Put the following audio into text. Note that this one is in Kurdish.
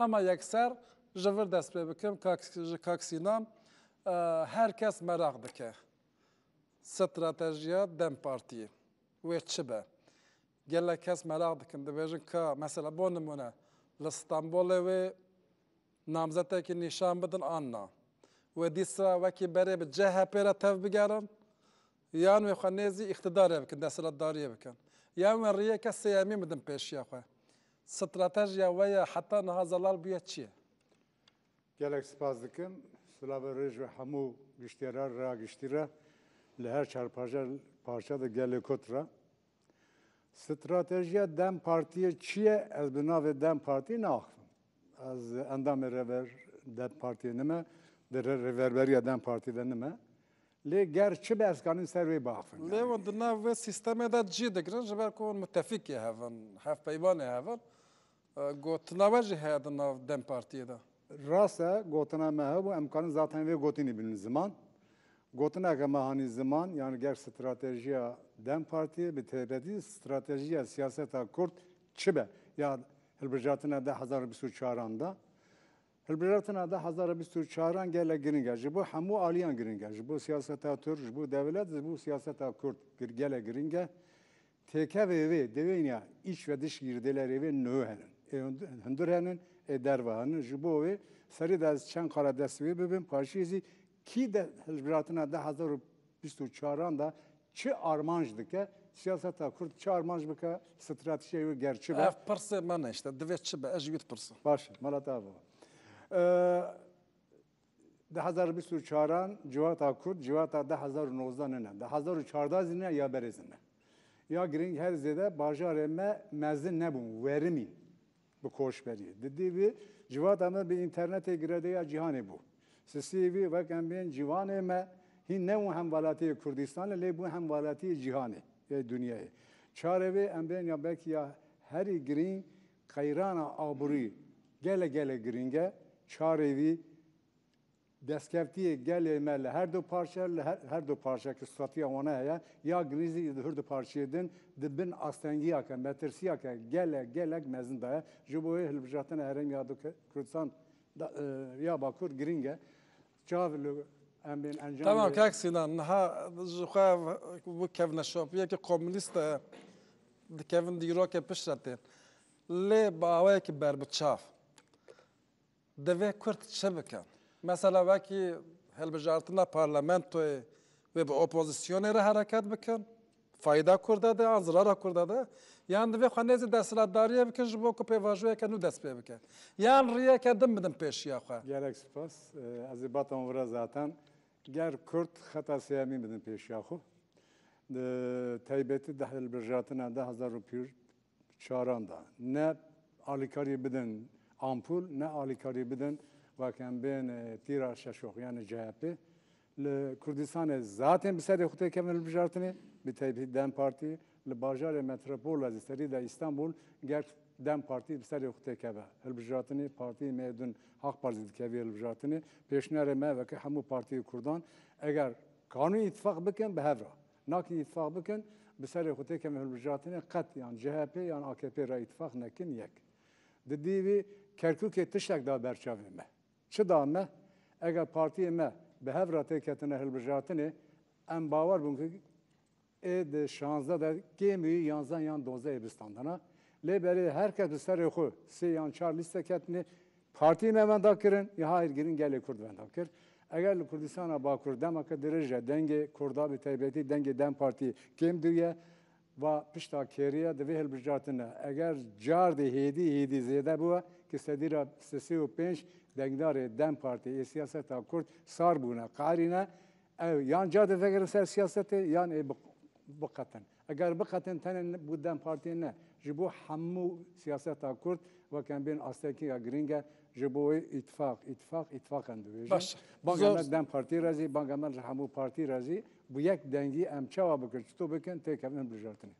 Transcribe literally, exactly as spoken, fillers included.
Ama yekser ji vir dest pê bikim, kak, ji Kak Sînan, e, her kes meraq dike. Stratejiya DEM Partiyê wê çi be? Gelek kes meraq dikin, dibêjin ka, mesela, bo nimûne, li Stenbolê wê namzetekî nîşan bidin an na? Wê dîsa wekî berê bi C H P re tev bigerin, yan wê xwe nêzî îqtidarê bikin, desthilatdariyê bikin, yan wê riyeke sêyemîn bidin pêşiya xwe? Stratejiya we ya heta niha zelal bûye çi ye? Gelek spas dikim. Silav û rêz ji hemû giştiyara ra giştî re, li her çar parça, parça de gelê Kurd re. Stratejiya DEM Partiyê çi ye? Ez bi navê DEM Partiyê naaxivim. Ez endamê rêber DEM Partiyê nime, di rê-, rêverberiya DEM Partiyê de nime. Lê ger çi be, ez kanim ser wê biaxivim. Lê yani, hûn di nav vê sîstemê de cî digirin, ji ber ku hûn mutefîkê hev in, hevpeyvanê hev in. E, gotina we jî heye di nav DEM Partiyê de. Rast e, gotina me hebû, em karin zaten vê gotinî bînin ziman. Gotineke me hanî ziman, yani ger stratejiya DEM Partiyê, bi taybetî stratejiya siyaseta Kurd çi be? Ya hilbijartina du hezar û bîst û çaran de. Hilbijartina du hezar û bîst û çaran gelek giring e. Ji bo hemû aliyan giring e. Ji bo siyaseta Tirk, ji bo dewlet, ji bo siyaseta Kurd gir-, gelek giring e. Têkevê wê, divên ya îç ve dış girêdayî wê nuh henin. Ê hund-, hundir henin, ê derve henin. Ji bo wê serî de ez çend qala dest wê bibim, paşî zî kî de hilbijartina du hezar û bîst û çaran de çi armanc dike, siyaseta Kurd çi armanc bike, stratejiya wê ger çi be? Ev pirsê me ne işte, divê çi be, ez ji wî dipirsim. Baş e, mala te ava. Ee, du hezar û bîst û çaran civata Kurd, civata du hezar û nozdeh nine. Du hezar û çardeh zî ne ya berê zî ne. Ya giring her zêde bajarê me mezin nebûn, werimîn bi koçberiyê. Didî vî civata me bi înternetê girêdayî ya cîhanê bû. Sisî vî wek em bên ciwanê me hîn nebûn hemwelatiyê Kurdistanê, lê bûn hemwelatiyê cîhanê, yê dinyayê. Çarê vê em bên ya belkî ya herî giring qeyrana aborî gelek gelek giring e. Çarê vî Destkeftiyê gelê me li her du parçe, li her, her du parçe ki statiya wana heye, ya girîng zî di her du parçeyê din di bin astengiyake, metirsiyake gelek, gelek mezin de ye. Ji bo wê hilbijartina Herêmî ya du Ke-, Kurdistan da, e, ya Bakur girîng e. Çav li em bên encam Tamam, kak Sinan, niha ji xwe bu kevneşopiyeke komûnîst e, dikevin dîrokê pişt re tên. Lê bi awayekî berbiçav. Divê Kurd çi bikin? Mesela wekî hilbijartina parlamentoyê wê bi opozisyonê re hereket bikin? Fayda Kurda de, an zirara Kurda de? Yan divê xwe nêzî desthilatdariyê bikin ji bo ku pêvajoyeke nû dest pê bike? Yan riyeke din bidin pêşiya xwe? Gelek spas. Ee, ez ê batam vira zaten. Ger Kurd xeta sêyemîn bidin pêşiya xwe. Di taybetî di hilbijartina du hezar û pênc çaran de ne alîkarî bidin ampul, ne alîkarî bidin wek em bên, e, tîra şeşox, yani C H P. Li Kurdistanê zaten bi serê xwe têkevin hilbijartinê, bi taybetî DEM Partî, li bajarê metropol de zî serî de Îstanbul, ger DEM Partî bi serê xwe têkeve hilbijartinê, partiyê me yê din Hak Parti dikevî hilbijartinê. Pêşniyarê me weke hemû partiyê Kurdan, eger kanûn îtifaq bikin, bi hev re. Nakin îtifaq bikin, bi serê xwe têkevin hilbijartinê, qet yan C H P yan A K P re îtifaq nekin yek. Di dîvî Kerkûkê tiştek da ber çavê me. Çi da me? Eger partiyê me bi hev re têketine hilbijartinê, em bawer bûn ku ê di şazdeh de kêm wî yanzdeh yan dozdeh yê bistandina. Lê berê her kes bi serê xwe sê yan çar lîste ketine. Partiyê me wenda kirin, ya hayir girin gelê Kurd wenda kir. Eger li Kurdistana Bakur demeke dirêj e, dengê Kurda bi taybetî dengê DEM Partî kêm dûye, va pişta kêriye divê hilbijartine. Eger cardê hêdî hêdî zêde bûye, ki sedî ra sisê û pênc dengdarê DEM Partî ê siyaseta Kurd sar bûne, qarîne, ew yan cardê vegerin ser siyasetê, yan ê bi-, biqetin. Eger biqetin, tenê ne-, bo DEM Partiyê ne, ji bo hemû siyaseta Kurd wek em bên astekî ya girîng e, ji bo wê îtifaq, îtifaq, îtifaq em dibêjin. Baş. Banga Zor- me DEM Partî re zî, banga me ji hemû partî re zî, bi yek dengî em çawa bikin, çito bikin, têkevin hilbijartinê.